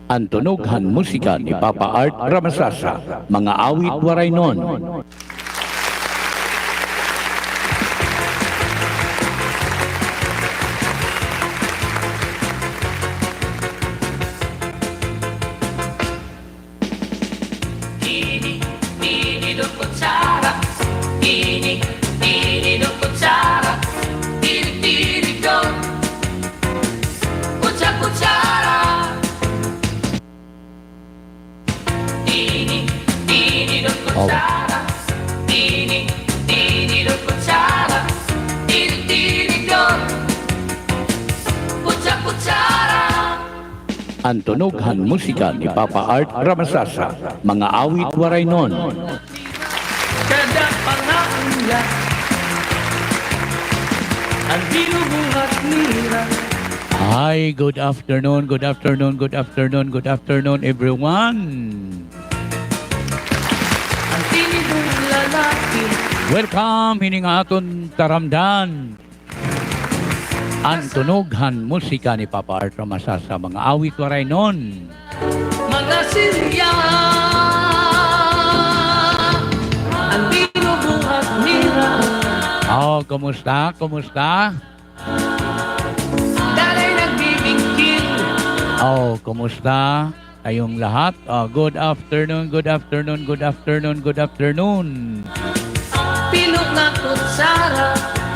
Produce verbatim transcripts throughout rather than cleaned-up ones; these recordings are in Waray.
An tunog han musika ni Papa Art Ramasasa, mga awit Waraynon. An tunog han musika ni Papa Art Ramasasa, mga awit Waraynon. Hi, good afternoon, good afternoon, good afternoon, good afternoon, everyone. Welcome hini nga aton taramdan. An tunog han musika ni Papa Art Ramasasa, mga awit Waraynon. Oh, kumusta? Kumusta? Oh, kumusta kayong lahat? Ah, good afternoon, good afternoon, good afternoon, good afternoon.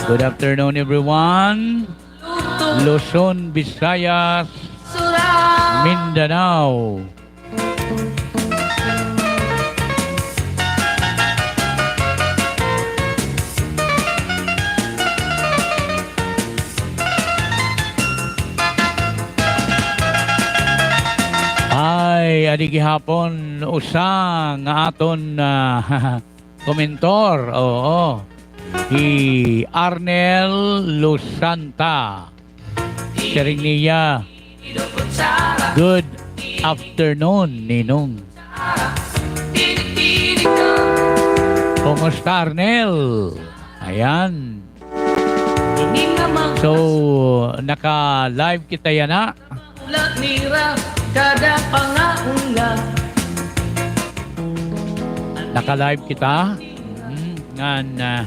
Good afternoon, everyone. Luzon, Visayas, Mindanao. Ay, adi gihapon usa nga aton, ah, komentor, oo. Hi Arnel Losanta. Siring niya, "Good afternoon, Ninong." Kumusta, Arnel? Ayan. So, naka-live kita yana. Naka-live kita. Mhm. Ngan, ah,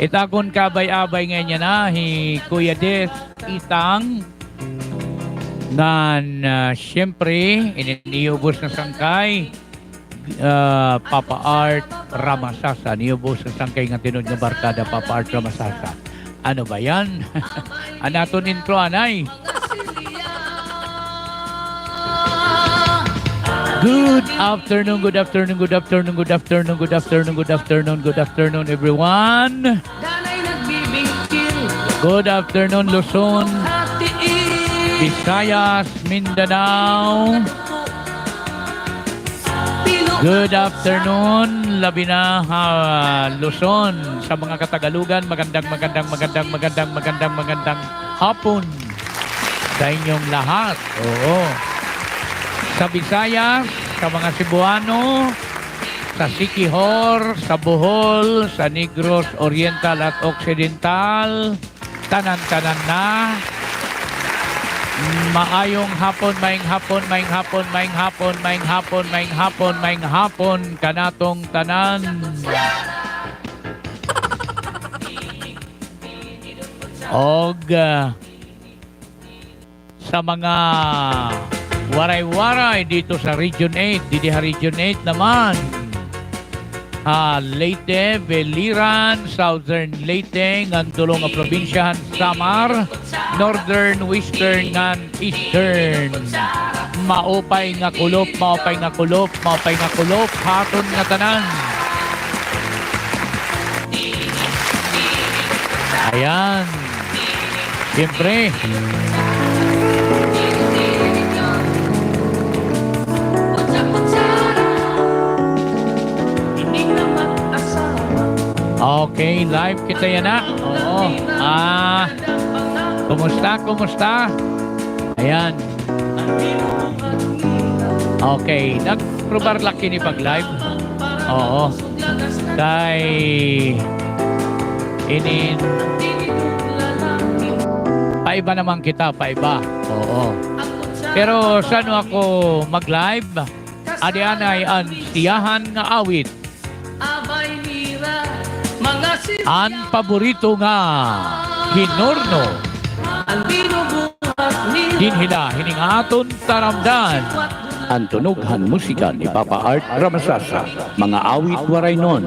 it akon kaabay-abay ngay-an yana, hi Kuya Des Itang. Ngan, ah, siyempre, ini an iyo ubos nga sangkay, ah, Papa Art Ramasasa, an iyo ubos nga sangkay nga tinuod nga barkada, Papa Art Ramasasa. Ano ba yan? An aton intro anay. Good afternoon, good afternoon, good afternoon, good afternoon, good afternoon, good afternoon, good afternoon, everyone. Good afternoon, Luzon, Visayas, Mindanao. Good afternoon, labi na ha Luzon. Sa mga Katagalugan, magandang, magandang, magandang, magandang, magandang, magandang hapon sa inyong lahat. Oo. Sa Visayas, sa mga Cebuano, sa Siquijor, sa Bohol, sa Negros Oriental at Occidental, tanan-tanan na. Maayong hapon, maayong hapon, maayong hapon, maayong hapon, maayong hapon, maayong hapon, maayong hapon kanaton tanan. Og, ah, sa mga Waray-Waray didto sa Region eight, didi ha Region eight naman, ha Leyte, Biliran, Southern Leyte, ngan tulo nga probinsya han Samar, Northern, Western, ngan Eastern. Maupay nga kulop, maupay nga kulop, maupay nga kulop ha aton ngatanan. Ayan. Siyempre. Okay, live kita yana. Oo. Ah, kumusta, kumusta? Ayan. Okay, nagprobar la kini pag-live. Oo. Kay inin, paiba naman kita, paiba. Oo. Pero san-o ako mag-live? Adi anay an siyahan nga awit. An paborito nga Hinorno. Dinhi la hini nga aton taramdan. An tunog han musika ni Papa Art Ramasasa, mga awit Waraynon.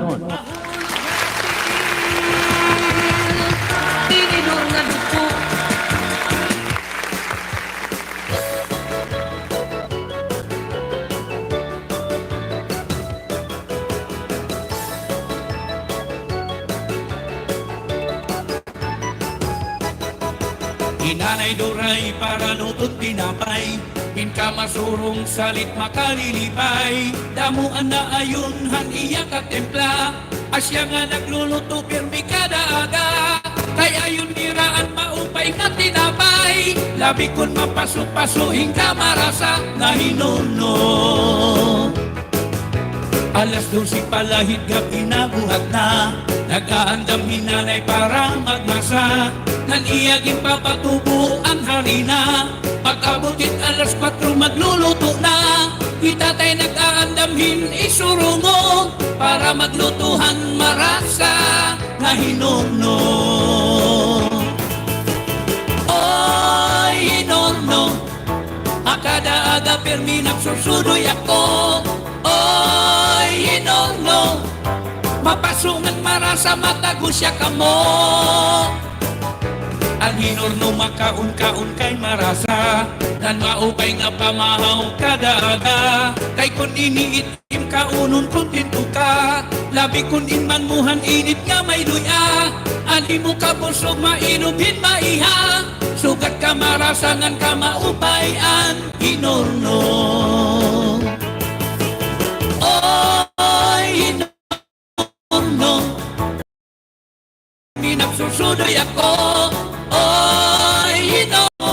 Hi Nanay Doray para luton tinapay, hin kamasurong salit makalilipay. Damo an naayon han iya katimpla, asya nga nagluluto pirmi kada aga. Kay ayon nira an maupay nga tinapay, labi kon mapaso-paso hin kamarasa nga Hinorno. Alas dose pa la hit gab-i nabuhat na, nag-aandam hi Nanay para magmasa. Ngan iya ginpapatubo an harina, pag-abot hit alas kuwatro magluluto na. Hi Tatay nag-aandam hin isurungo para magluto han marasa nga Hinorno. Oy, Hinorno, a kada aga pirmi nagsusudoy ako. Oy, Hinorno, mapaso ngan marasa, matagos ya kamo. An Hinorno makaon-kaon kay marasa, ngan maupay nga pamahaw kada aga. Kay kon ini it im kaunon, kontento ka. Labi kon in man mo han init nga may luy-a. An imo kabusog mainom hin maiha. Sugad ka marasa ngan ka maupay an Hinorno. Oy, Hinorno. Pirmi nagsusudoy ako, oy, Hinorno.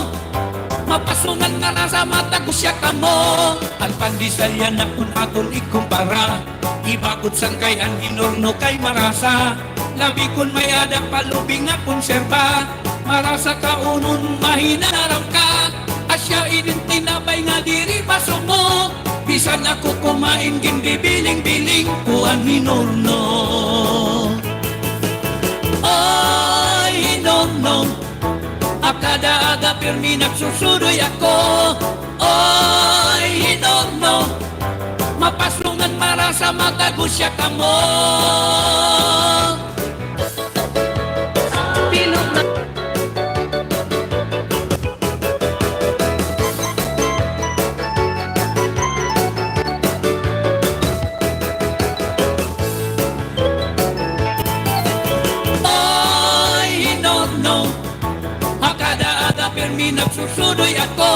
Mapaso ngan marasa, matagos ya kamo. An pandesal yana kon aton ikumpara, iba gud sangkay an Hinorno kay marasa. Labi kon may-ada pa lubi nga konserba, marasa kaunon, mahinaram ka. Asya inin tinapay nga diri masumo. Bisan ako kumain, ginbibiling-biling ko an Hinorno. Oy, Hinorno, a kada aga pirmi nagsusudoy ako. Oy, Hinorno, mapaso ngan marasa, matagos ya kamo. Oy, Hinorno, a kada aga pirmi nagsusudoy ako.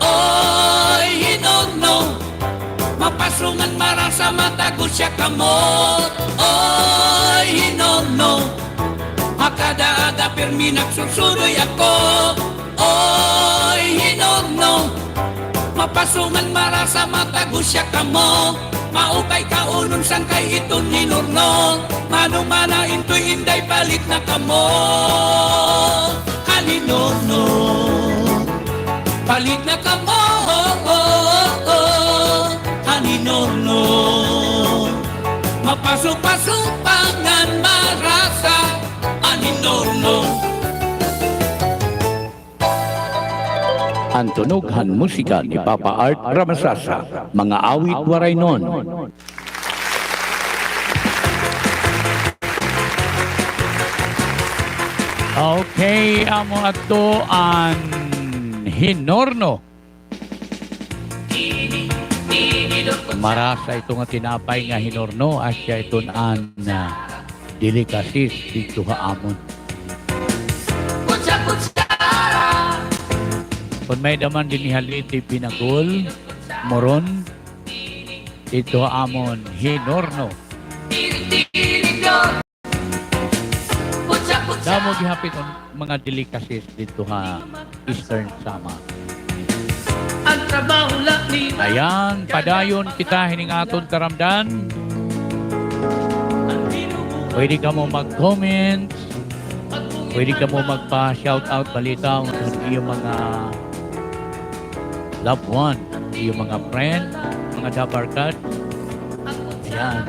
Oy, Hinorno, mapaso ngan marasa, matagos ya kamo. Oy, Hinorno, a kada aga pirmi nagsusudoy ako. Oy, Hinorno, mapaso ngan marasa, matagos ya kamo. Maupay kaunon sangkay iton Hinorno. Manumana, Intoy, Inday, palit na kamo han Hinorno. Palit na kamo han Hinorno. Mapaso-paso pa ngan marasa an Hinorno. An tunog han musika ni Papa Art Ramasasa, mga awit Waraynon. Okay, amo adto an Hinorno. Marasa ito nga tinapay nga Hinorno, asya iton an, ah, delicacies didto ha amon. Kon may-ada man dinhi ha Leyte, Binagul, Moron, didto ha amon Hinorno. Damo gihapon mga delicacies didto ha Eastern Samar. Ayan, padayon kita hining aton taramdan. Pwede kamo mag-comment. Pwede kamo magpa-shoutout, balita, ang iyo mga loved one, iyo mga friend, mga dabarkad. Ayan.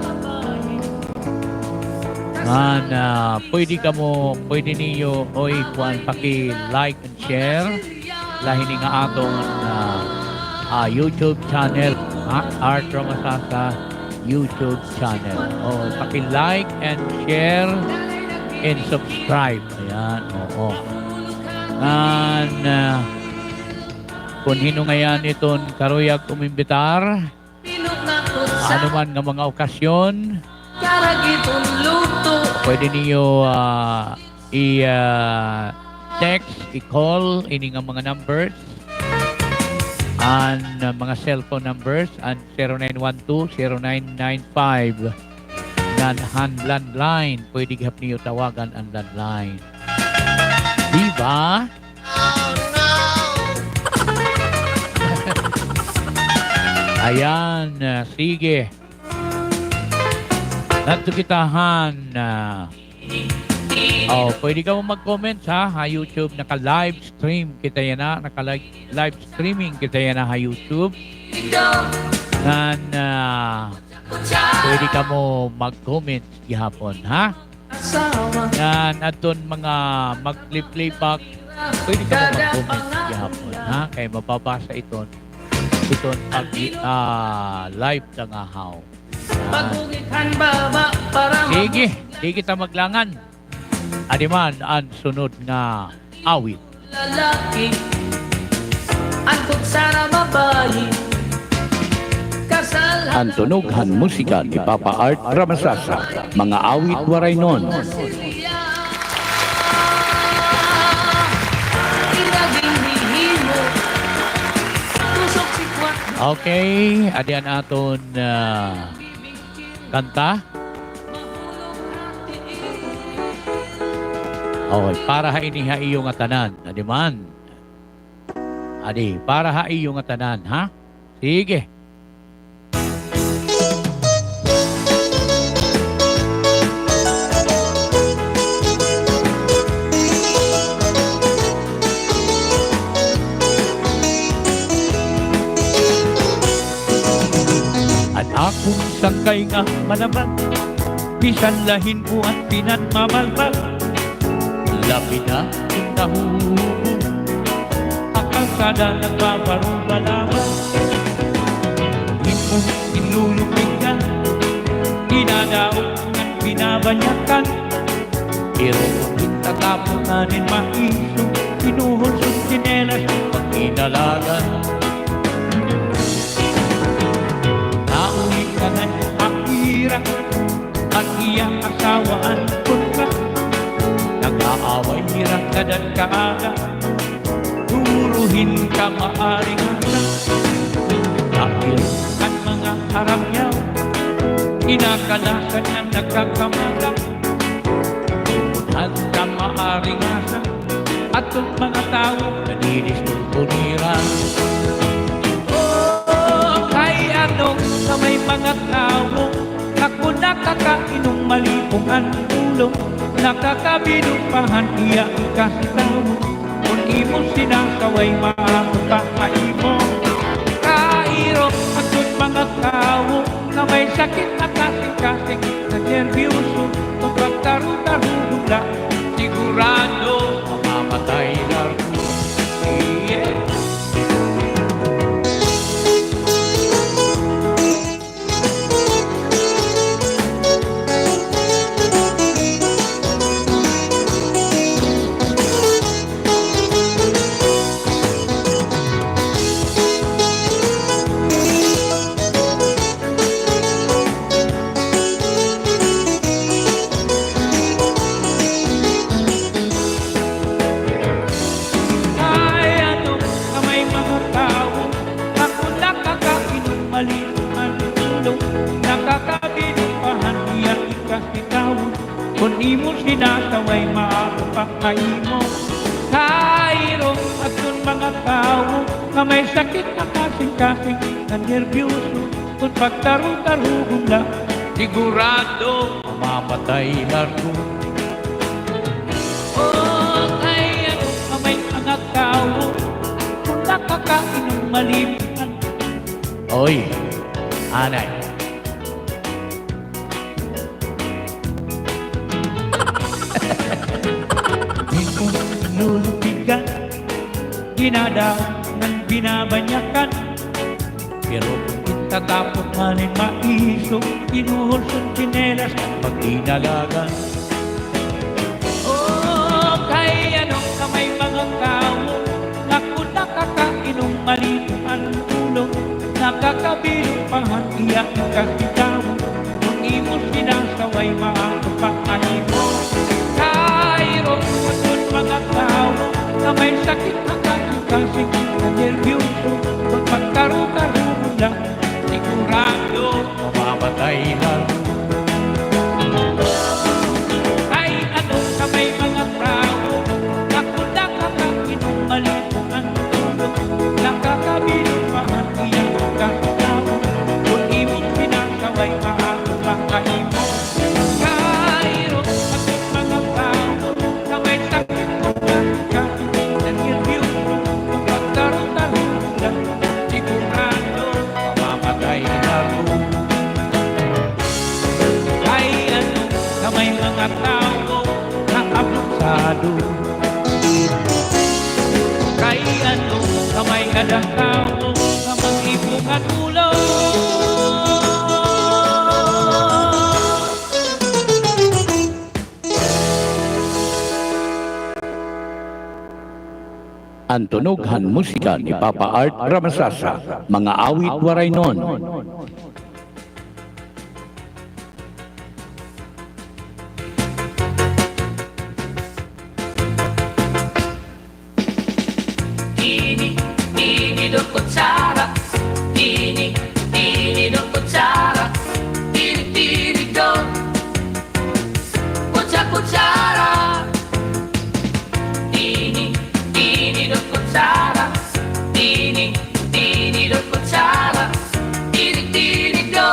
Ngan, ah, pwede kamo, pwede niyo, oy, kuan, paki-like and share la hini nga aton, ah, ah, YouTube channel, ha? Art Ramasasa YouTube channel. O, paki-like and share and subscribe. Ayan, oo. Ngan, ah, kon hin-o ngay-an iton karuyag umimbitar, ano man nga mga okasyon, pwede niyo, ah, i, ah, text, i-call ini nga mga numbers, an, ah, mga cellphone numbers, an zero nine one two, zero nine nine five, ngan han landline, pwede gihap niyo tawagan an landline. Di ba? Ayan, ah, sige. Ngadto kita han, ah, o, pwede kamo mag-comment, ha, ha YouTube. Naka-live stream kita yana, naka-live, live streaming kita yana ha YouTube. Ngan, ah, pwede kamo mag-comment gihapon, ha? Ngan adton mga mag-play-playback, pwede kamo mag-comment gihapon, ha? Kay mababasa iton, iton pag, ah, live ta ngahaw. Yan. Sige, di kita maglangan. Adi man an sunod nga awit. An tunog han musika ni Papa Art Ramasasa, mga awit Waraynon. Okay, adi an aton, ah, kanta. Okay, para ha ini ha iyo ngatanan. Adi man. Adi, para ha iyo ngatanan, ha? Sige. An akon sangkay nga malaban, bisan la hin-o an pinanmamalbal. Labi na hin nahuhubo, ha kalsada nagbabarubalawan. Hin-o hin lulupig na, dinadaog ngan binabanyakan. Pero kon hin tatapo na nin maiso, hinuhulsol tsinelas, pag-inalagan. Nauwi ka na ha ira, an iya asawa an kontra. Nag-aaway hira kada kaaga, duro hin kamaaring asa. Dapit an mga haramyaw, inakalasan an nagkakamala. Tungod han kamaaring asa, adton mga tawo nadidisturbo nira. O, kay ano nga may mga tawo, ako nakakainom, malipong an ulo, nakakabinupahan iya ikasitawo. Kon imo sinasaway, maato pa ha imo. Kairo, adton mga tawo nga may sakit ha kasingkasing, nanerbyoso, kon pagtarutarugong la, sigurado mamamatay largo. Yeah. Kay ano nga may mga tawo, ako nakakainom, malipong an ulo, nakakabinupahan iya ikasitawo. Kon imo sinasaway, maato pa ha imo. Kairo, adton mga tawo nga may sakit ha kasingkasing, nanerbyoso, kon pagtarutarugong la, sigurado mamamatay largo. O, kay ano nga may mga tawo, kon nakakainom, Oy, anay. Minsan nilulupigan, dinadaanan, binabanyakan. Pero pagkatapos man hin maisog, kinuhol sun tsinelas, pagdinalagan. O, kay ano ka may mga tawo, nga kun nakakainom malito an ulo, nakakabilog pa han iya kasitawo. Kun imo sinasaway, maato pa an imo. Kay iro kun mga tawo, nga may sakit ha kasing-kasing, nanerbyoso, kun magkarukaruho la, sigurado mamamatay la. Ay, ano ka may mga tawo, nga kun nakakainom malito an ulo, nakakabilog pa han iya kasitawo. Kun imo sinasaway, maato pa an imo. Kay iro, mga tawo, nga may sakit ha kasing-kasing, nanerbyoso, kun magkarukaruho la, sigurado mamamatay la. Kay ano ka may mga tawo nga abusado. Kay ano ka may kada tawo nga mag-ipo nga tulog. An tunog han musika ni Papa Art Ramasasa, mga awit Waraynon. Ini, ini do kutsara, ini, ini do kutsara, ini, ini do kutsara, kutsara. Ini, ini do kutsara, ini, ini do kutsara, ini, ini do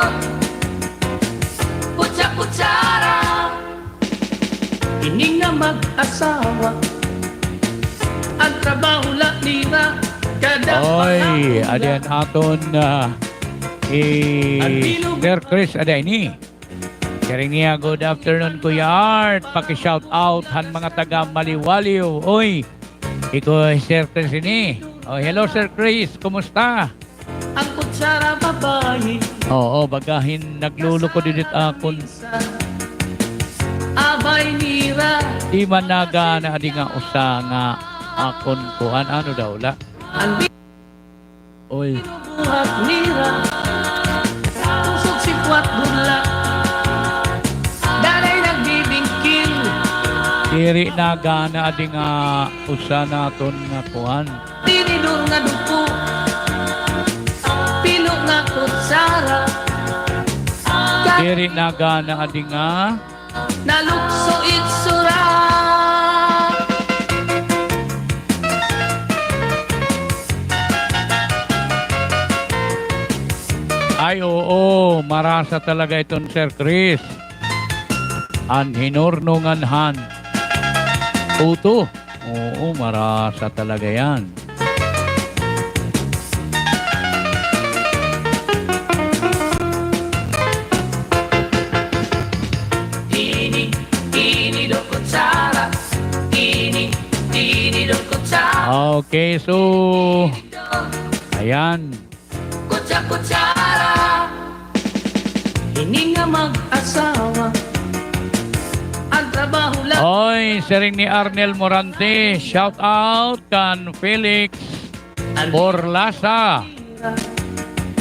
kutsa-kutsara. Ini nga mag-asawa, an trabaho la nira, kada Oy, adi an aton, ah, i-, Sir Chris, adi ini. Siring niya, "Good afternoon, Kuya Art. Paki-shout out han mga taga Maliwaliw." Oy, ikaw, Sir Chris ini. Oh, hello, Sir Chris. Kumusta? An kutsara babaye. Oo, baga hin naglulukod didi ha akon. Abay nira. Di man nagana adi nga usa nga akon kuan, ano daw la? An Oy. Buhat nira. Pusog sikwat budla. Danay nagbibingkil. Diri nagana adi nga usa naton nga kuan. Tinidor nga duko. Pilo nga kutsara. Diri nagana adi nga Nalukso itsura. Ay, oo, marasa talaga iton Sir Chris. An hinurno ngan han puto. Oo, marasa talaga yan. Ini, ini do kutsara. Ini, ini do kutsara. Okay, so, ayan. Kutsa-kutsara. Ini nga mag-asawa, an trabaho la. Oy, siring ni Arnel Morante, shout out kan Felix Borlasa.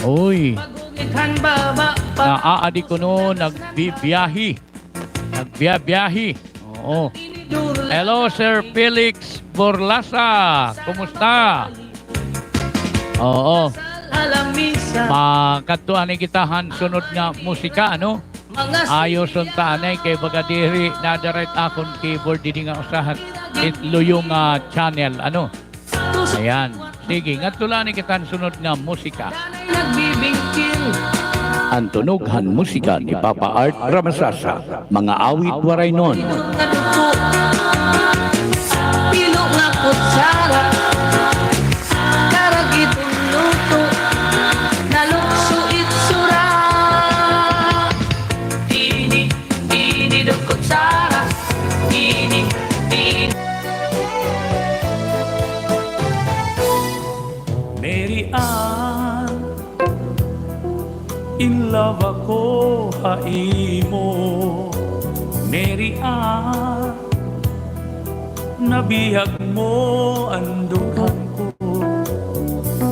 Oy. Pag-ugit han baba pa. Naaadi kuno, nagbibiyahe. Nagbiyabiyahe. Oo. Hello, Sir Felix Borlasa. Kumusta? Oo. Makadto anay kita han sunod nga musika, ano? Ayos unta anay kay baga diri nadaray akon keyboard didi nga usahan. It luyo nga channel, ano? Ayan. Sige, ngadto la anay kita han sunod nga musika. An tunog han musika ni Papa Art Ramasasa, mga awit Waraynon. Pilo nga kutsara, karag iton Mary Ann, in love ako ha imo. Mary Ann, nabihag mo an dughan ko.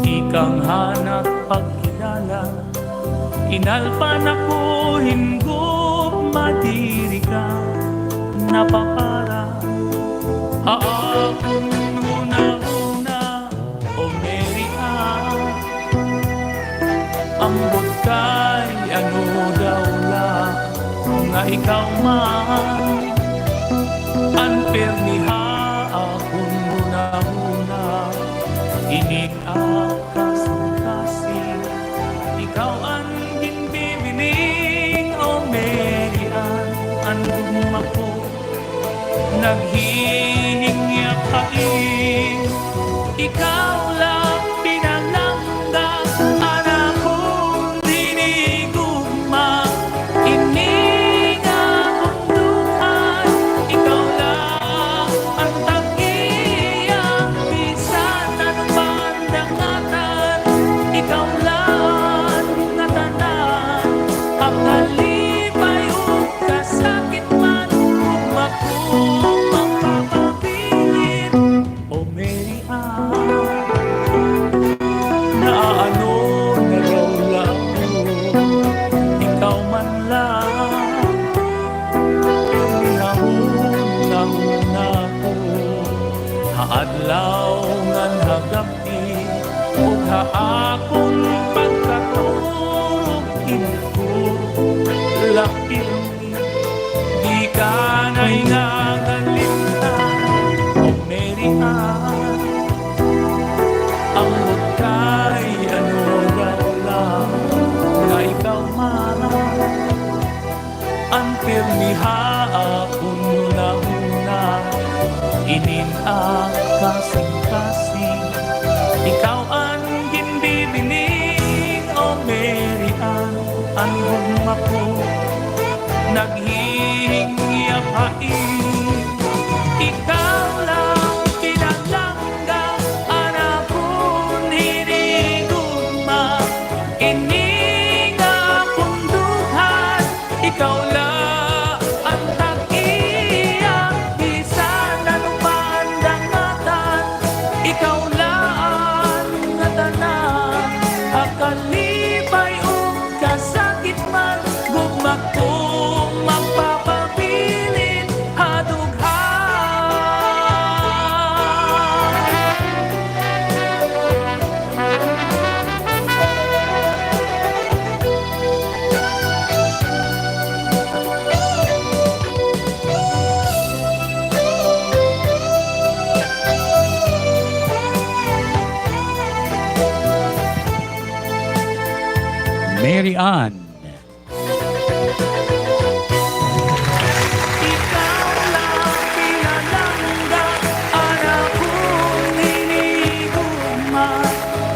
Tikang han ak pagkilala, inalpan ako hin gugma, diri ka napapara ha akon hunahuna. O Mary Ann, ambot kay ano daw la nga ikaw man an pirmi ha akon hunahuna. Ini Kasing-kasing, ikaw an ginbibining, O Mary Ann, an gugma ko naghihingyap ha iyo. Ikaw la pinalangga an akon hinigugma. Ini nga akon dughan, ikaw la an tag-iya, bisan ano pa an dangatan, ikaw la an ngatanan. Ha kalipay ug kasakit man, gugma ko magpapabilin. O Mary Ann, naaano na daw la ako, ikaw man la pirmi ha hunahuna ko. Ha adlaw ngan ha gab-i, ug ha akon pagkaturog, ini ko la pirmi. Di ka na ngangalimtan, O Mary Ann. Ambot kay ano daw la nga ikaw man an pirmi ha akon hunahuna. Inin ak kasing-kasing, ikaw an ginbibining, O Mary Ann, an gugma ko naghihingyap ha iyo. Ikaw la pinalangga an akon hinigugma. Ini nga akon dughan, ikaw la an tag-iya, bisan ano pa an dangatan, ikaw la an ngatanan. Ha kalipay ug kasakit man, gugma ko magpapabilin ha dughan. Mary Ann. Ikaw la pinalangga an akon hinigugma.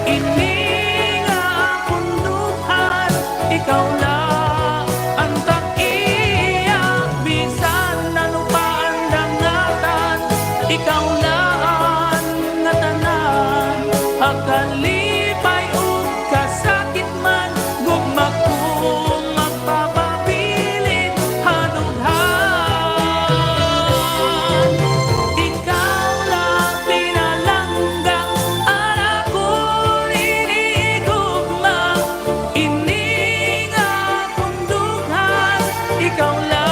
Ini nga akon dughan, ikaw la an tag-iya, bisan ano pa an dangatan, ikaw la an ngatanan. Ha kalipay ug kasakit man, gugma ko magpapabilin ha dughan. Ikaw la pinalangga an akon hinigugma. Ini nga akon dughan, ikaw la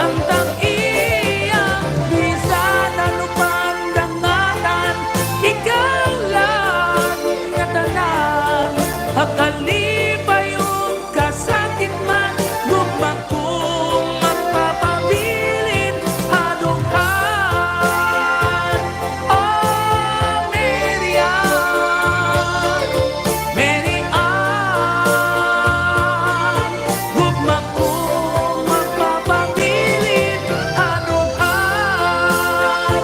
an tag-iya, bisan ano pa an dangatan, ikaw la an ngatanan. Ha kalipay ug kasakit man, gugma ko magpapabilin ha dughan. O Mary Ann, Mary Ann, gugma ko magpapabilin ha dughan.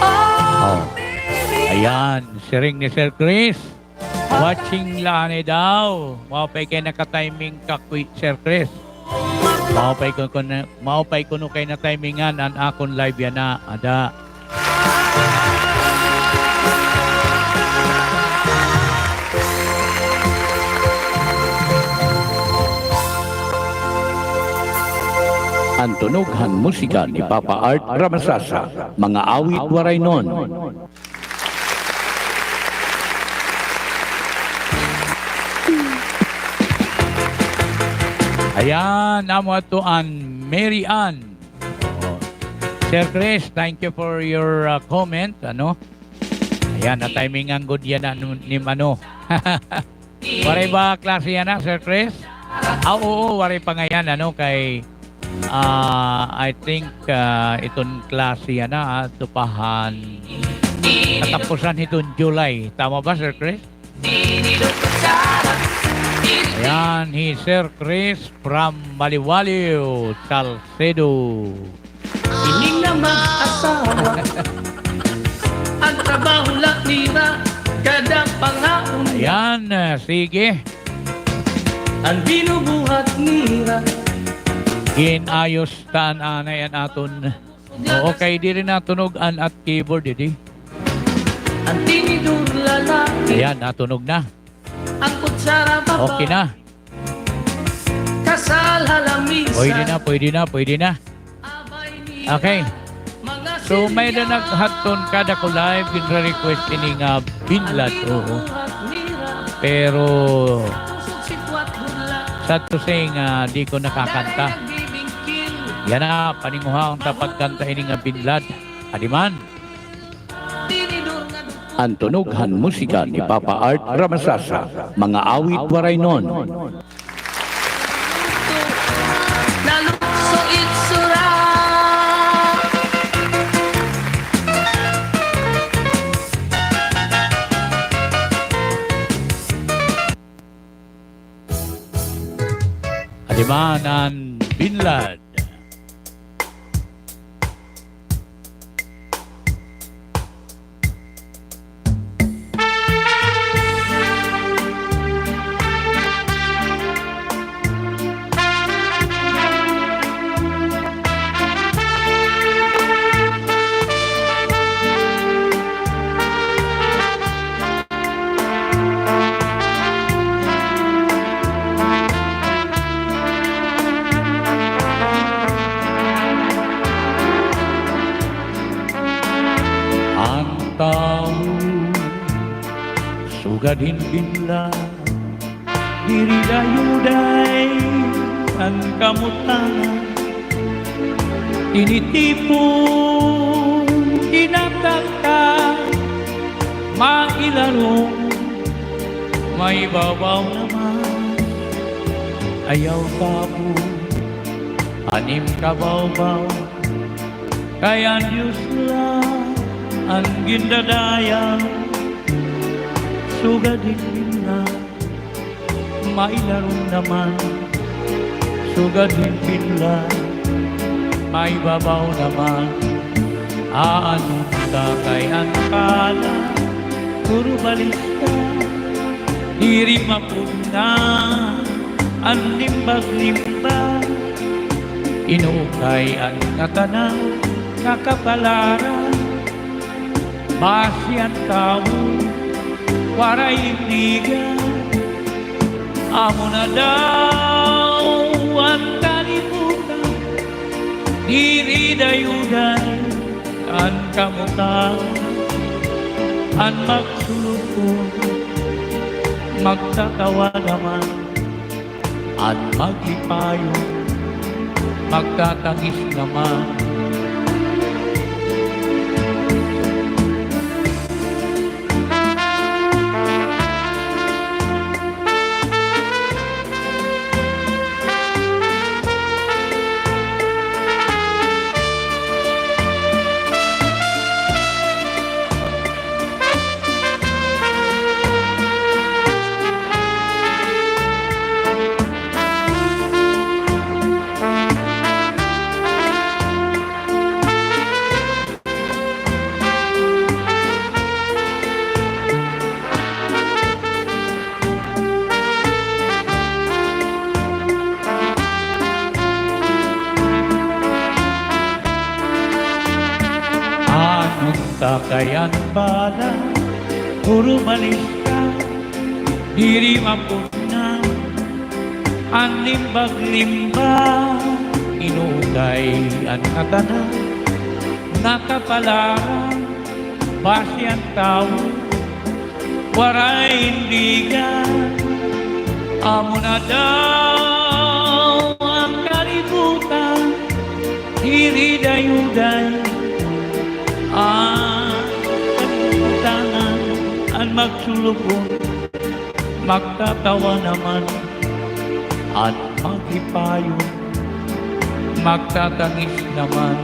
O Mary Ann. Ayan, siring ni Sir Chris. Watching la anay daw. Maupay kay naka-timing ka, Kuy-, Sir Chris. Maupay kuno, kuno, maupay kuno kay na-timingan an akon live yana, ada. An tunog han musika ni Papa Art Ramasasa, mga awit Waraynon. Ayan, amo adto an Mary Ann. Oh. Sir Chris, thank you for your, uh, comment, ano? Ayan, na-timingan gud yana ni, ni Mano. Waray ba klase yana, Sir Chris? Ah, oo, waray pa ngay-an, ano, kay, ah, I think, ah, iton klase yana, ah, tupahan katapusan hiton July. Tama ba, Sir Chris? Ayan, hi Sir Chris from Maliwaliw, Salcedo. Ini nga mag-asawa, an trabaho la nira, kada pangaon. Ayan, ah, sige. An binubuhat nira. Gin-ayos ta anay an aton. Oo, kay diri natunog an at keyboard, didi. An tinidor lalaki. Ayan, natunog na. An kutsara baba. Okay na. Pwede na, pwede na, pwede na. Okay. So, may-ada naghadton kada ko live, ginre-request ini nga binlad, oo. Pero, sad to say nga, di ko nakakanta. Yana, paninguhaon ta pagkanta ini nga binlad. Adi man. An tunog han musika ni Papa Art Ramasasa, mga awit Waraynon. Adi man an binlad. An tawo, sugad hin binlad, diri dayoday an kamutangan. Tinitipon, tinataktak, mailarom, maibabaw naman. Ayaw tawo an im kabawbaw, kay an Diyos la an gindadayaw. Sugad hin binlad, mailarom naman, sugad hin binlad, maibabaw naman. Aanon ta kay an kala, puro balista, diri mapugngan an nimbag-nimbag. Inukay an ngatanan nga kapalaran, basi an tawo waray intigan. Amo na daw an kalibutan, diri dayoday an kamutangan. An magsulukon, magtatawa naman. An maglipayon, magtatangis naman. Sakay an bala, puro balista, diri mapugna an limbag-limbag, inukay an ngatanan, nakapalaran, basi an tawo, waray indigan, amo na daw an kalibutan, diri dayuday an kalibutan, an magsulubon, magtatawa naman, an maghipayon, magtatangis naman.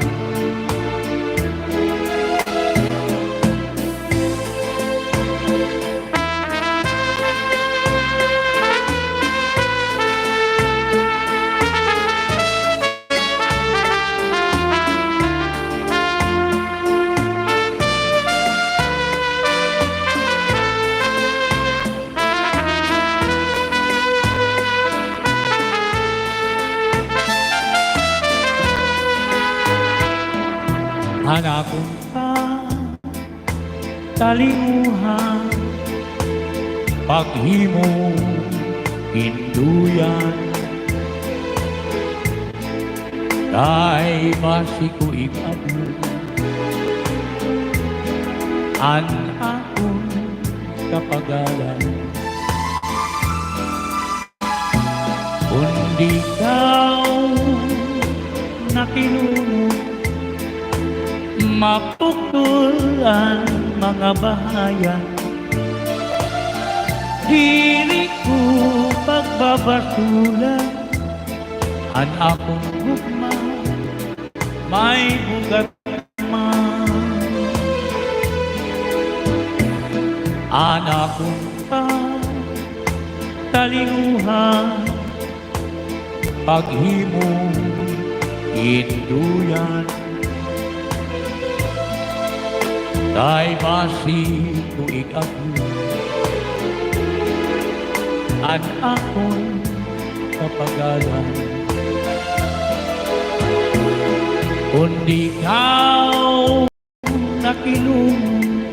An akon pagtalinguha, paghimo hin duyan, kay basi ko ig-adlon an akon kapagalan. Kon di ikaw nakilumot, mapuktol an mga bahayan. Diri ko pagbabasulan an akon gugma, may bugat man. An akon pagtalinguha, paghimo hin duyan, kay basi ko ig-adlon an akon kapagalan. Kon di ikaw nakilumot,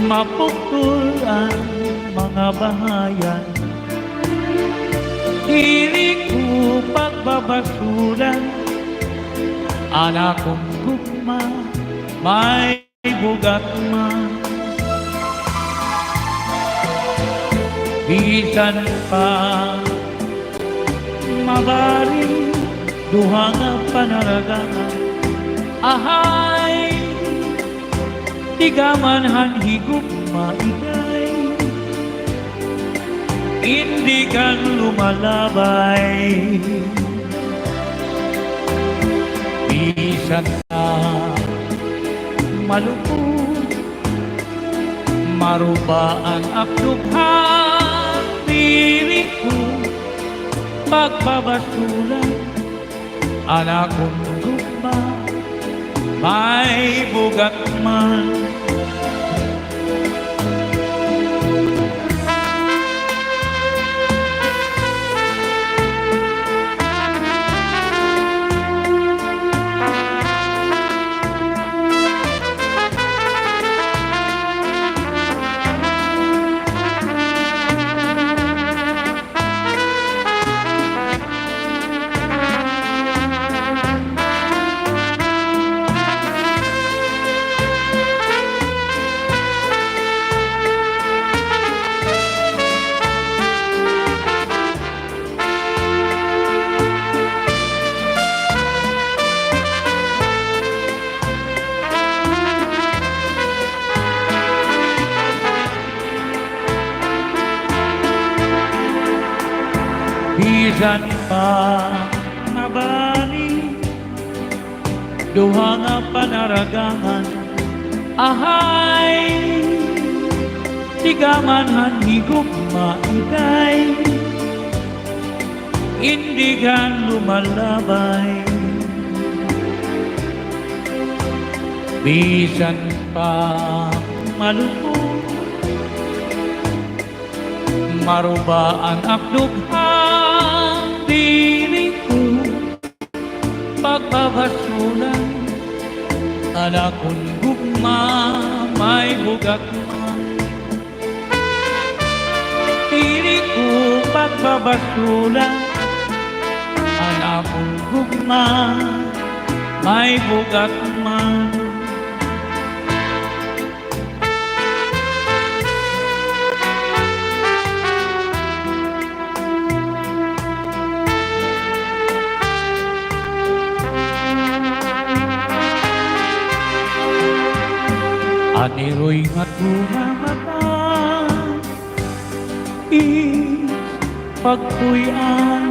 mapuktol an mga bahayan. Diri ko pagbabasulan an akon gugma, may bugat man. Bisan pa mabarin duha nga panaragangan, ahay, tigaman han higugma, igay, indi kan lumalabay. Bisan pa malupong, maruba an akdughan, diri ko pagbabasulan an akon gugma, may bugat man. Bisan pa nabali duha nga panaragangan, ahay, tigaman han higugma, igay, indi kan lumalabay. Bisan pa malupong, maruba an akdughan, diri ko pagbabasulan An akon gugma may bug-at man, diri ko pagbabasula. An akon gugma may bug-at man. An iroy nga tuna mata is pagpuy-an.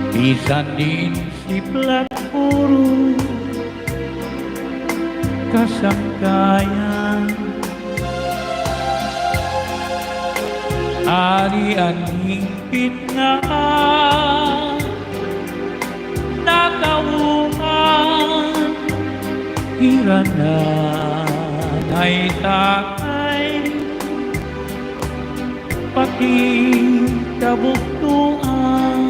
Bisan diin siplat puro kasangkayan. Ari an hingpit nga natawhan, hira nanay, tatay, pati kabugtoan.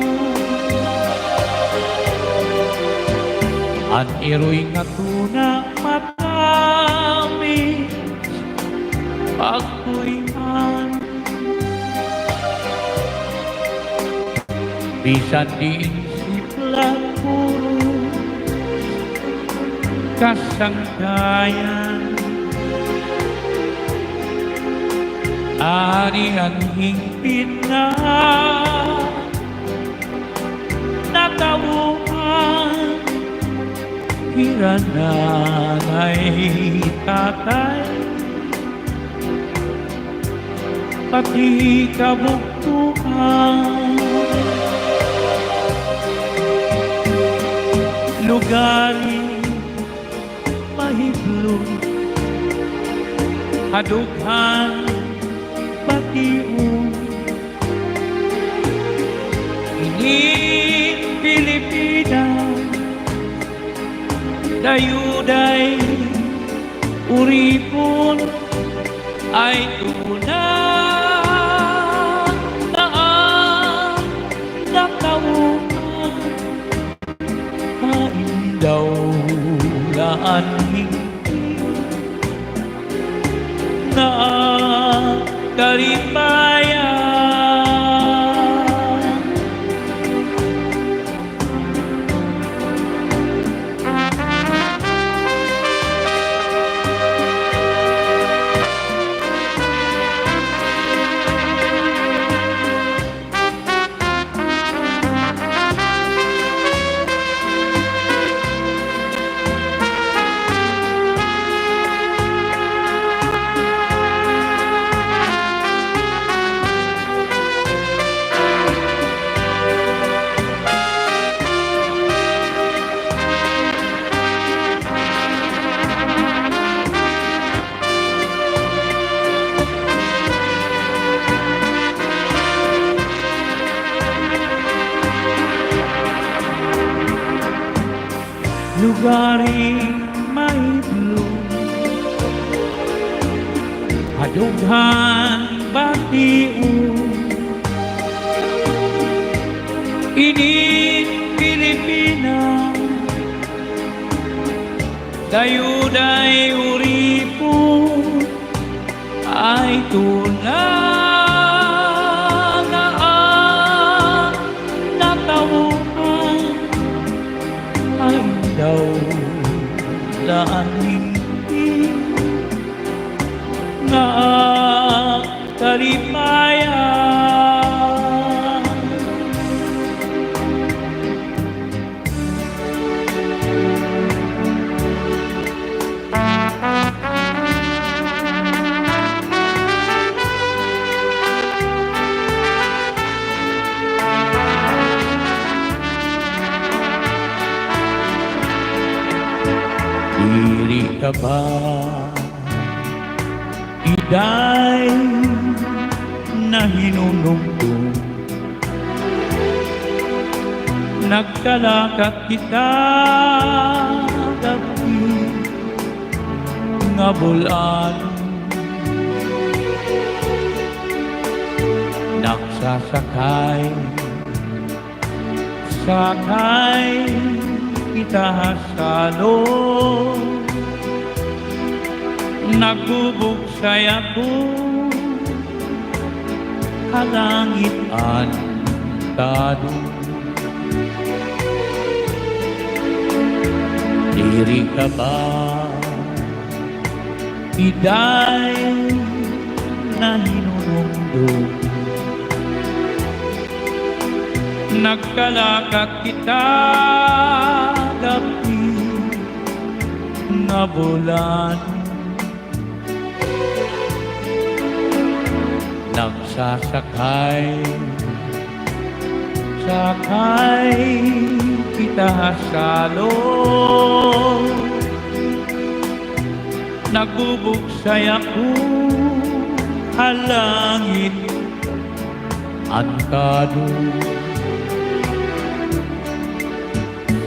An iroy nga tuna matamis pagpuy-an. Bisan diin siplat puro kasangkayan. Ari an hingpit nga natawhan, hira nanay, tatay, pati kabugtoan. Lugari mahiblo ha dughan bation. Ini Pilipinas, dayuday uripon, ay tuna nga natawhan. Hain daw la an hingpit nga kalipaya. Lugari mahiblo ha dughan bation. Ini Pilipinas, dayuday uripon, ay tuna nga natawhan. Hain daw la an hingpit nga kalipaya. Diri ka ba, Iday, nahinunumdom? Nagkalakat kita gab-i nga bul-an, nagsasakay, sakay kita ha salon, nagbubugsay ako ha langit an talon. Diri ka ba iday nahinunumdom. Nagkalakak kita gab-i nga bulan. Nagsasakay, sakay kita ha salon. Nagbubugsay ako ha langit an talon.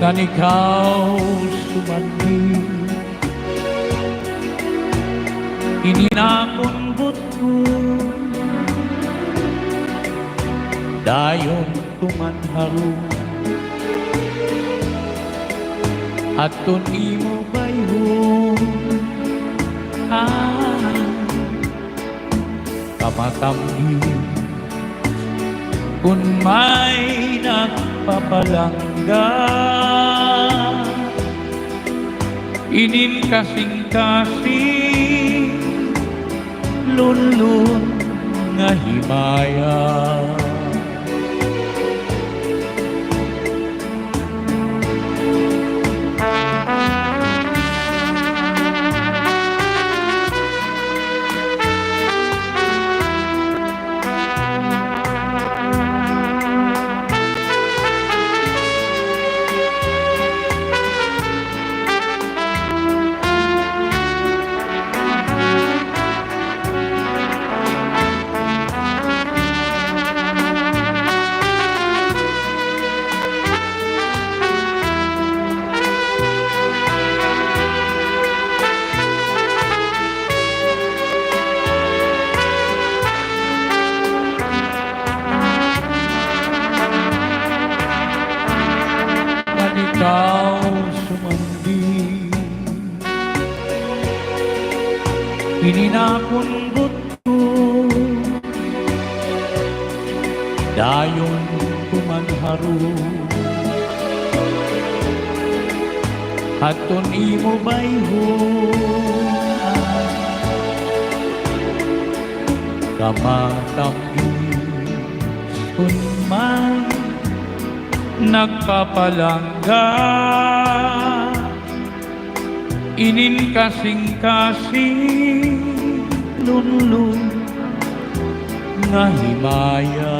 Kan ikaw sumandi, ini an akon butbut, dayon tuman harong. Adton imo bayhon, ah, kamatam-is kon may nagpapalangga. Inin kasingkasing lunlon nga himaya. Kan ikaw sumandi, inin akon butbut, dayon tuman harong. Adton imo bayhon, kamatam-is kon may nagpapalangga. Inin kasingkasing lunlon nga himaya.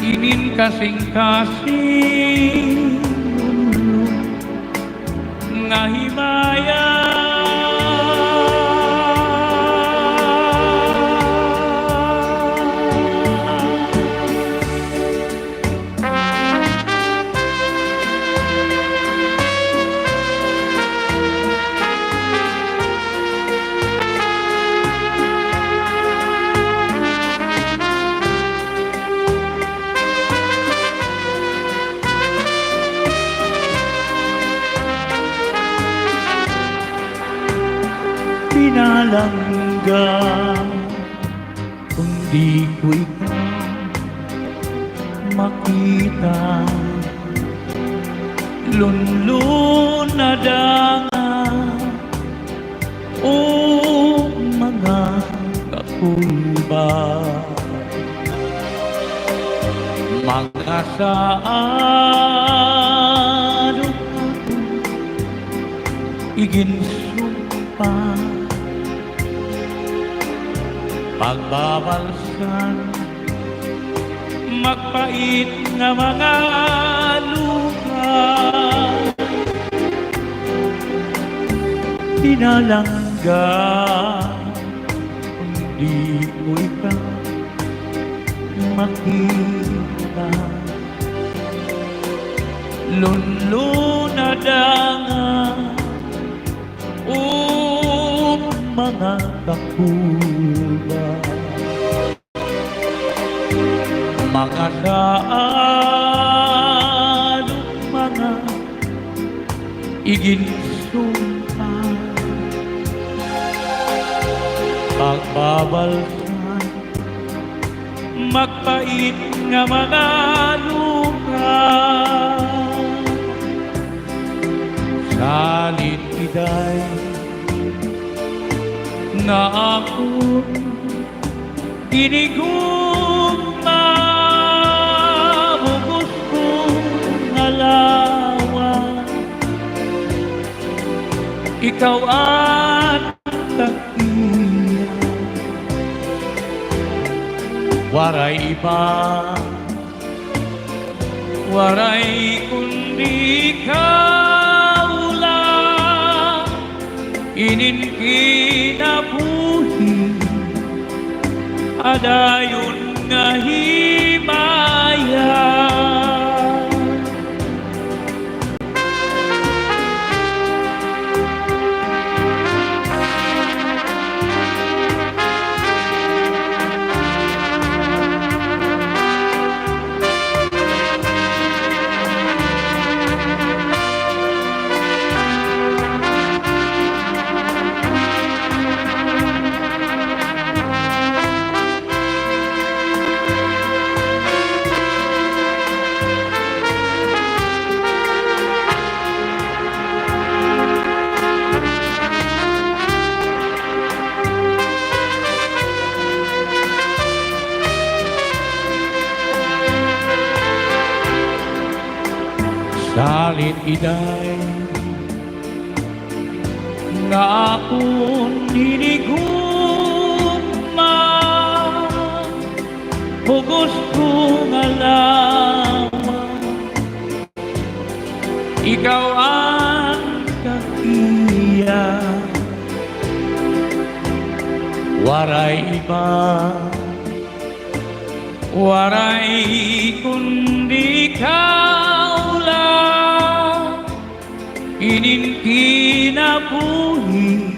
Inin kasingkasing lunlon nga himaya. Pinalangga kon di ko ikaw makita, lunlon na dangan, o mga kakulba. Mga saad akon iginsumpa, pagbabalsan, magpait nga mga luha. Pinalangga kon di ko ikaw makita, lunlon na dangan, o mga kakulba. Mga saad Iginsumpal, pagbabalsan, magpait nga mga luha. Salit iday nga akon ginigugma, bug-os ko nga lawas. Ikaw an tag-iya, waray iba, waray kundi ikaw la. Inin kinabuhi, adayon nga himaya. Salit iday nga akon hinigugma, bug-os ko nga lawas. Ikaw an tag-iya, waray iba, waray kundi ikaw la. Inin kinabuhi,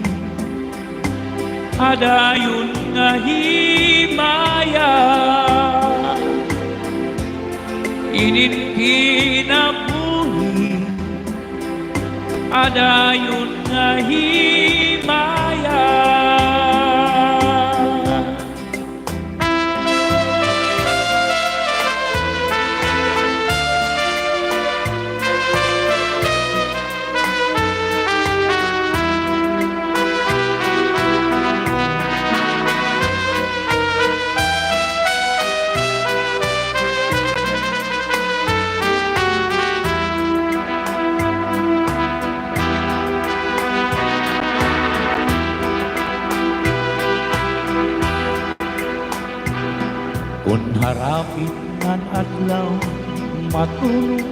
adayon nga himaya. Inin kinabuhi, adayon nga himaya. Kon harapit ngan adlaw matulog,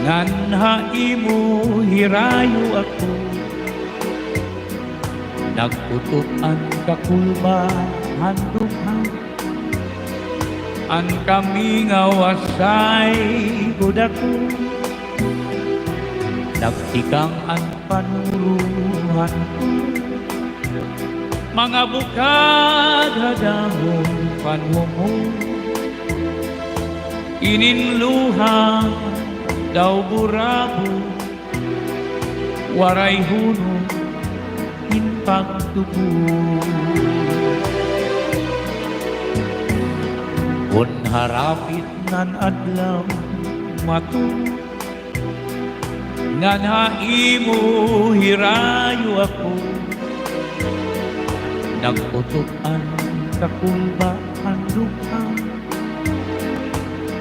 ngan ha imo hirayo ako, nagkutob an kakulba han dughan, an kamingaw asay gud ako, nagtikang an panurohan ko. Mga bukad ha dahon panhumog, inin luha daw burabod, waray hunong hin pagtubod. Kon harapit ngan adlaw matulog, ngan ha imo hirayo ako, nagkutob an kakulba han dughan,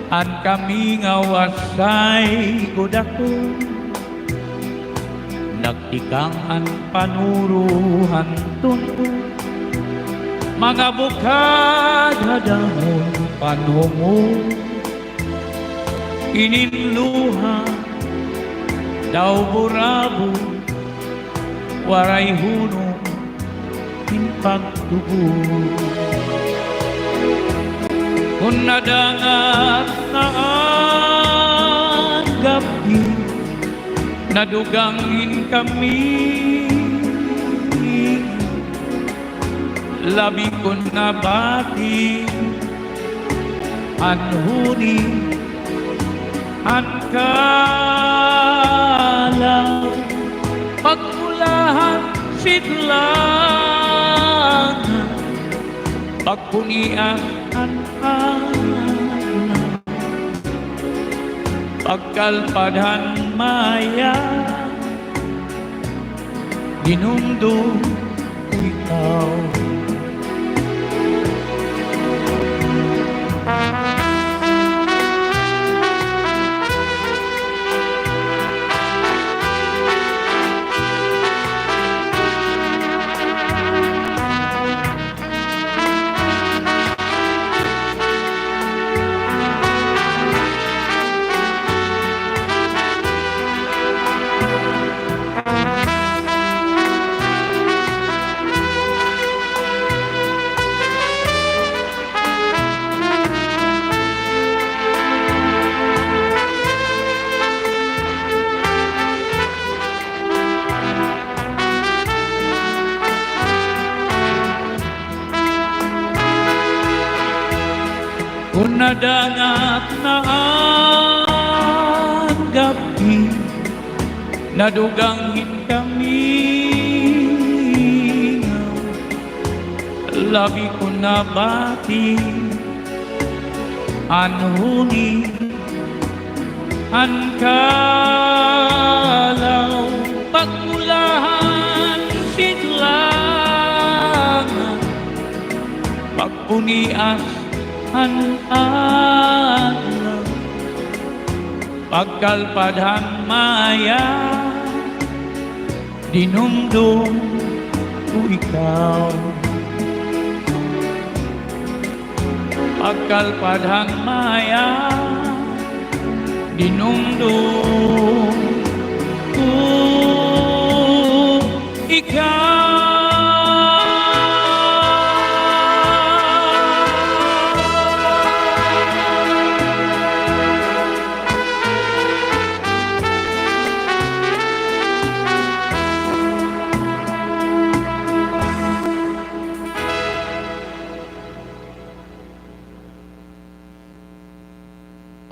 an kamingaw asay gud ako, nagtikang an panurohan tun-od, mga bukad ha dahon panhumog. Inin luha daw burabod, waray hunong hin pagtubod. Kon nadangat na an gab-i, nadugang hin kami, labi kon nabati an huni han kaluoy. Pagmulahan sidlangan, pagpunian an anak, pagkalpad han maya, dinumdom ko ikaw. Kon nadangat na an gab-i, nadugang hin kamingaw, labi ko nabati an huni han kalaw, pagmulahan sidlangan, pagpunias han adlaw, pagkalpad han maya, dinumdom ko ikaw. Pagkalpad han maya, dinumdom ko ikaw.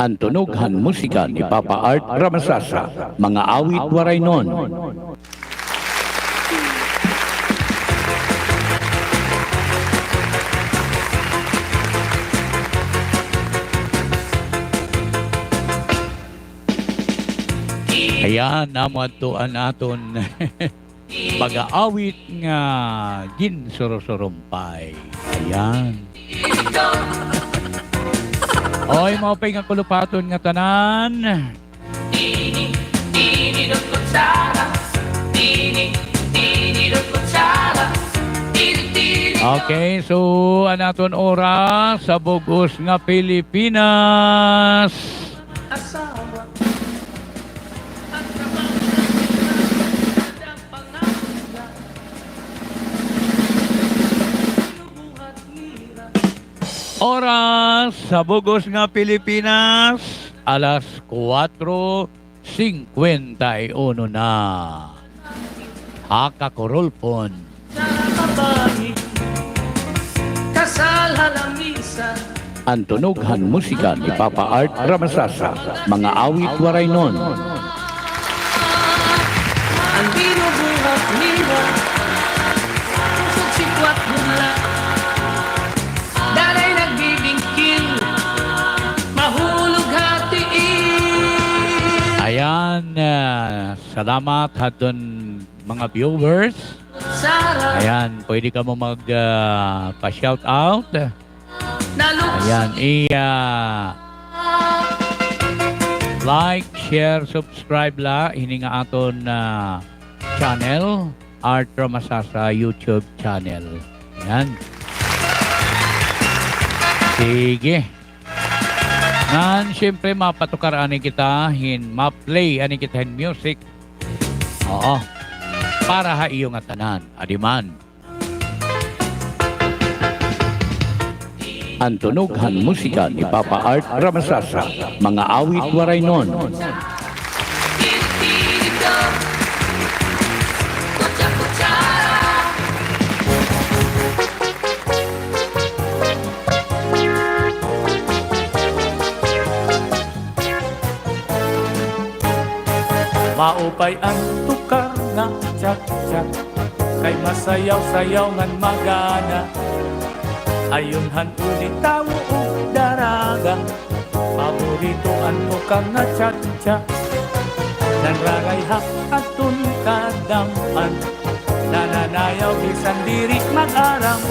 An tunog han musika ni Papa Art Ramasasa, mga awit Waraynon. Ayan, amo adto an aton pag-aawit nga ginsurusurumpay. Ayan. Oy, maupay nga kulupaton nga tanan. Okay, so an aton oras sa bug-os nga Pilipinas. Oras sa bug-os nga Pilipinas, alas kuwatro singkwenta y uno na. Ha kakurulpon. An tunog han musika ni Papa Art Ramasasa, mga awit Waraynon. Ayan, ah, salamat hadton mga viewers. Ayan, pwede kamo mag, ah, pa-shout out. Ayan, i, ah, like, share, subscribe la hini nga aton, ah, channel, Art Ramasasa YouTube channel. Ayan. Sige. Ngan, siyempre, mapatukar anay kita hin, ma-play anay kita hin music. Oo. Para ha iyo ngatanan. Adi man. An tunog han musika ni Papa Art Ramasasa, mga awit Waraynon. Maupay an tukar nga cha-cha, kay masayaw-sayaw ngan magana. Ayon han uli tawo ug daraga, paborito an tukar nga cha-cha. Nanrarayhak adton kadam-an, nananayaw bisan diri mag-aram.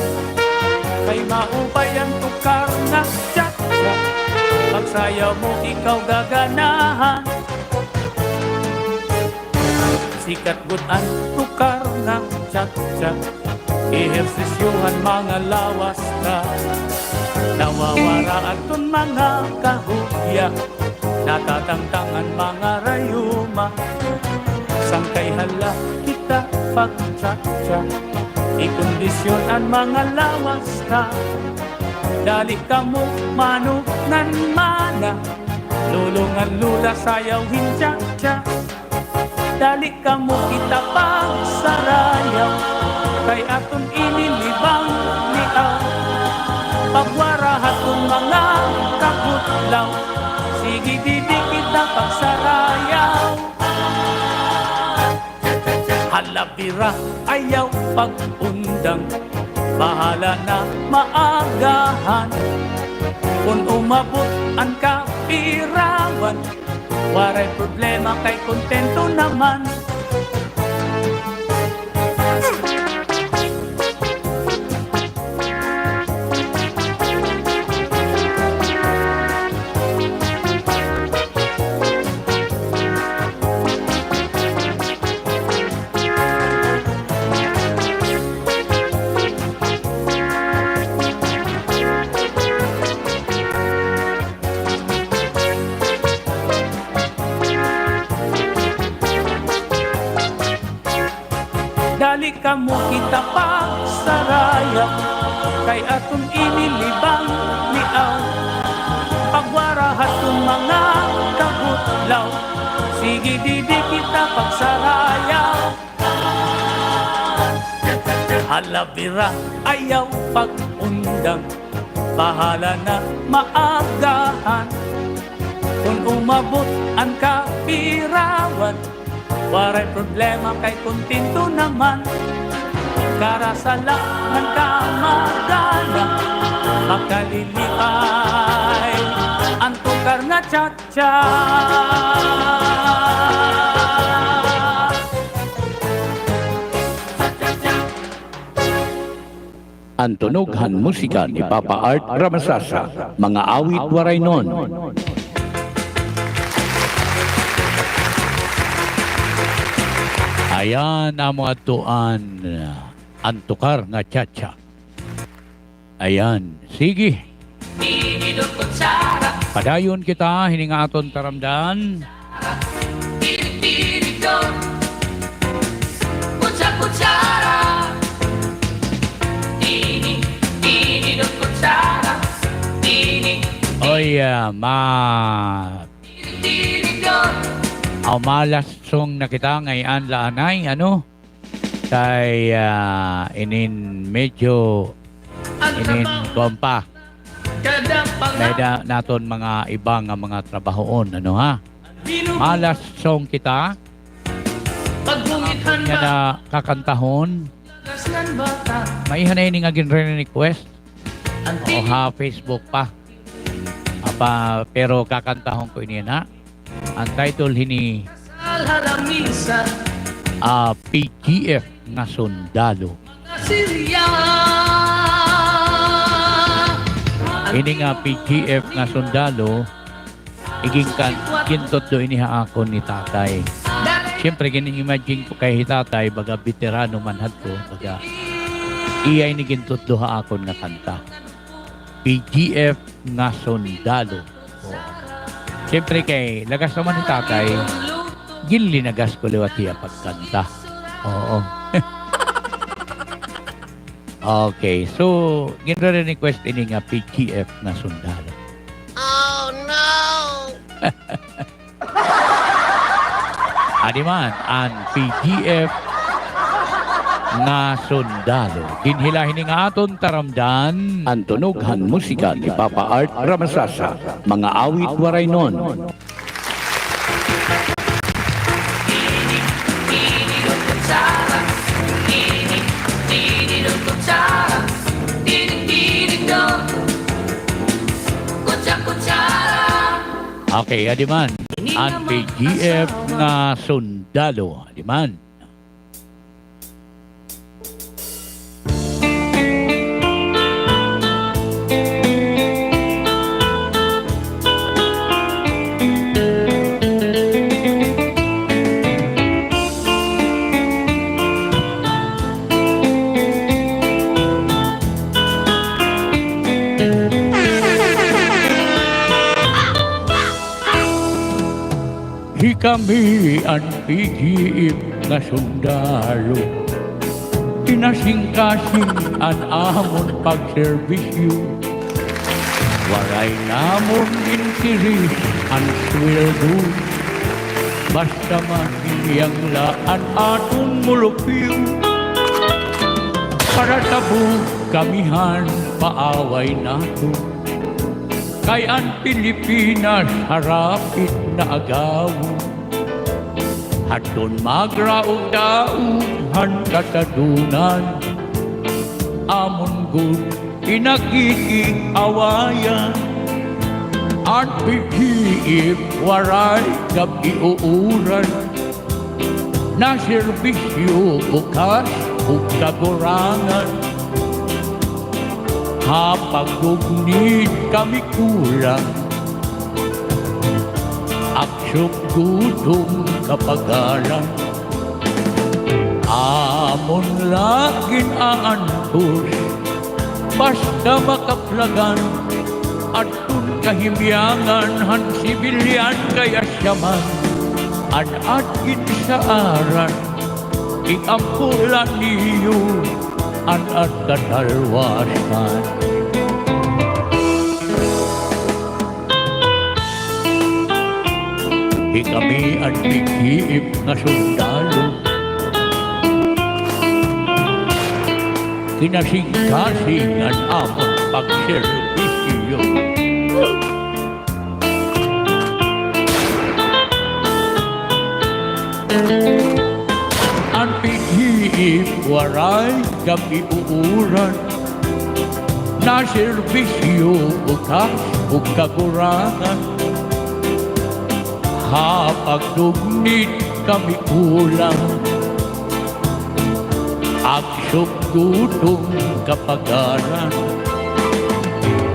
Kay maupay an tukar nga cha-cha, pagsayaw mo ikaw gaganahan. Sikat gud an tukar nga cha-cha, ehersisyo han mga lawas ta. Nawawara adton mga kahugya, natatangtang an mga rayuma. Sangkay hala kita pag-cha-cha, ikondisyon an mga lawas ta. Dali kamo, mano ngan mana, lolo ngan lola, sayaw hin cha-cha. Dali kamo kita pagsarayaw, kay aton ini libang liaw. Pagwara hadton mga kabutlaw, sige didi kita pagsarayaw. Hala bira, ayaw pag-undang, bahala na maagahan. Kon umabot an kapirawan, waray problema kay kontento naman. Dali kamo kita pagsarayaw, kay aton ini libang liaw. Pagwara hadton mga kabutlaw, sige didi kita pagsarayaw. Hala bira, ayaw pag-undang, bahala na maagahan. Kon umabot an kapirawan, waray problema kay kontento naman. Karasala ngan kamagana, makalilipay an tukar nga cha-cha. An tunog han musika ni Papa Art Ramasasa, mga awit Waraynon. Ayan, amo adto an, an tukar nga cha-cha. Ayan, sige. Padayon kita hini nga aton taramdan. Oy, ah, ma-, aw, ma-last song na kita ngay-an la anay, ano? Kay, ah, inin medyo, inin kuan pa. May da-, naton mga iba nga mga trabahoon, ano ha? Ma-last song kita. Nga na kakantahon. Maiha na ini nga ginre-request. O ha Facebook pa. Apa, pero kakantahon ko ini na. An title hini, ah, P G F nga sundalo. Ini nga P G F nga sundalo, igin kan-, gintutdo ini ha akon ni tatay. Siyempre, gin-imagine ko kay hi tatay, baga veterano man hadto, baga iya ini gintutdo ha akon nga kanta. P G F nga sundalo. Oo. Siyempre kay lagas naman ni tatay, ginlinagas ko liwat hiya pagkanta. Oo. Okay, so, ginre-request ini nga P G F nga sundalo. Oh, no! Adi man an P G F nga sundalo. Dinhi la hini nga aton taramdan. An tunog han musika ni Papa Art Ramasasa, mga awit Waraynon. Okay, adi man. An P G F nga sundalo. Adi man. Hikami an P G F nga sundalo, kinasingkasing an amon pagserbisyo. Waray namon interes an sweldo, basta mahimyang la an aton molupyo. Para tabog kami han paaway naton. Kay an Pilipinas harapit na agawon. Hadton magraog-daog han katadunan, amon gud pinakikig-awayan. An P G F waray gab-i uuran, naserbisyo bukas ug kagurangan. Ha paggugnit kami kulang, aksyon gutom kapagaran. Amon la gin-aantos, basta makaplagan, adton kahimyangan han sibilyan kay asya man an-ad ginsaaran, ikampo la niyo an-ad katalwasan. Hikami an P G F nga sundalo, kinasingkasing an amon pagserbisyo. An P G F waray gab-i uuran, naserbisyo bukas ug kagurangan. Ha paggugnit kami kulang, aksyon gutom kapagaran.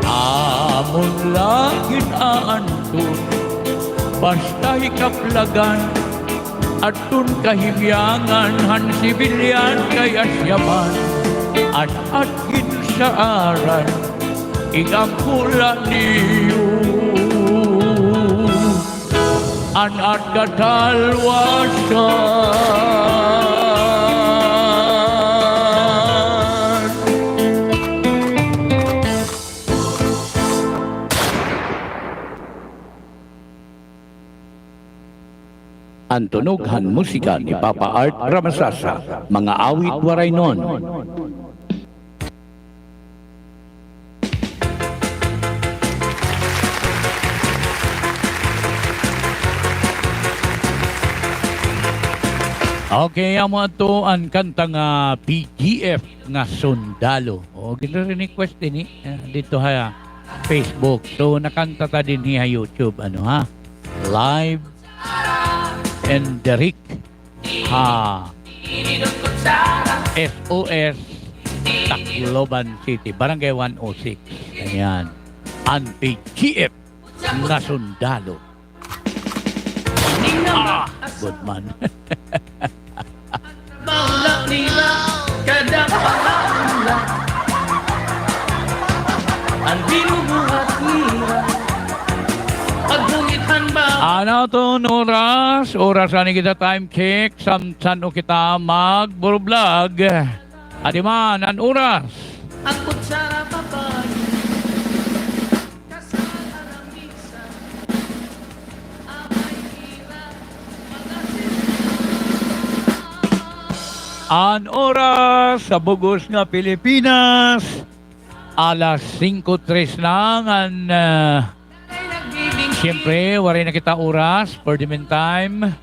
Amon la gin-aantos, basta hikaplagan, adton kahimyangan han sibilyan kay asya man an-ad ginsaaran, ikampo la niyo an-ad katalwasan. An tunog han musika ni Papa Art Ramasasa, mga awit Waraynon. Okay, amo adto an kanta nga P G F nga Sundalo. O, gin-request ini, eh, didto ha Facebook. So, nakanta ta dinhi ha YouTube, ano ha? Live and direct ha S O S Tacloban City, Barangay one oh six. Ayan. An P G F nga sundalo. Ah, good man. An aton oras, oras ani kita time check, samsan-o kita magburublog. Adi man an oras. An oras sa bug-os nga Pilipinas, alas singko tres na ngan, ah, siyempre, waray na kita oras. For the meantime,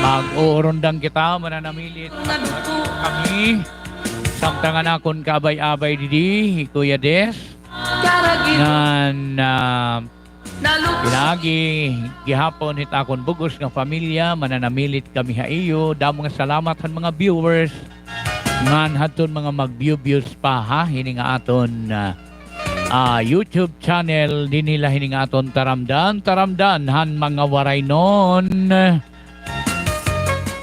mag-uurundang kita, mananamilit kami. Samtang an akon kaabay-abay didi, hi Kuya Des. Ngan, ah, Pinaagi gihapon hit akon bug-os nga pamilya, mananamilit kami ha iyo. Damo nga salamat han mga viewers ngan hadton mga mag-view-views pa ha hini nga aton, ah, ah, YouTube channel dinhi la hini nga aton Taramdan, Taramdan han mga Waraynon.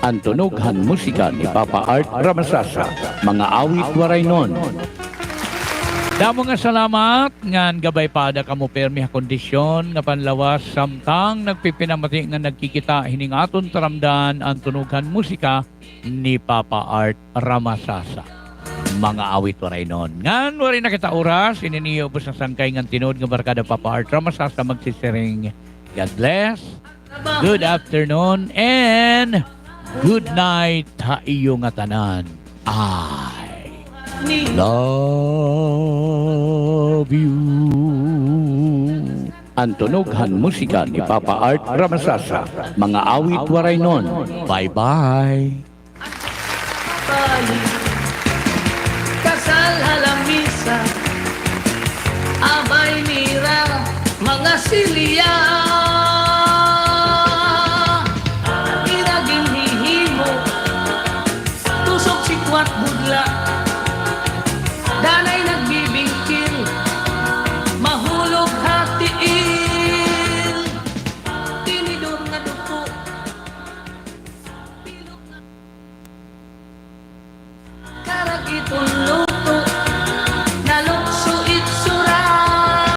An tunog han musika ni Papa Art Ramasasa, mga awit Waraynon. Damo nga salamat ngan gabay pa ada kamo pirmi ha kondisyon nga panlawas samtang nagpipinamati ngan nagkikita hini nga aton taramdan an tunog han musika ni Papa Art Ramasasa. Mga awit Waraynon. Ngan waray na kita oras, ini niyo ubos nga sangkay ngan tinuod nga barkada Papa Art Ramasasa magsisiring. God bless. Good afternoon and good night ha iyo ngatanan. I love you. An tunog han musika ni Papa Art Ramasasa, mga awit Waraynon. Bye-bye. Kasal ha lamisa, abay nira, mga silya.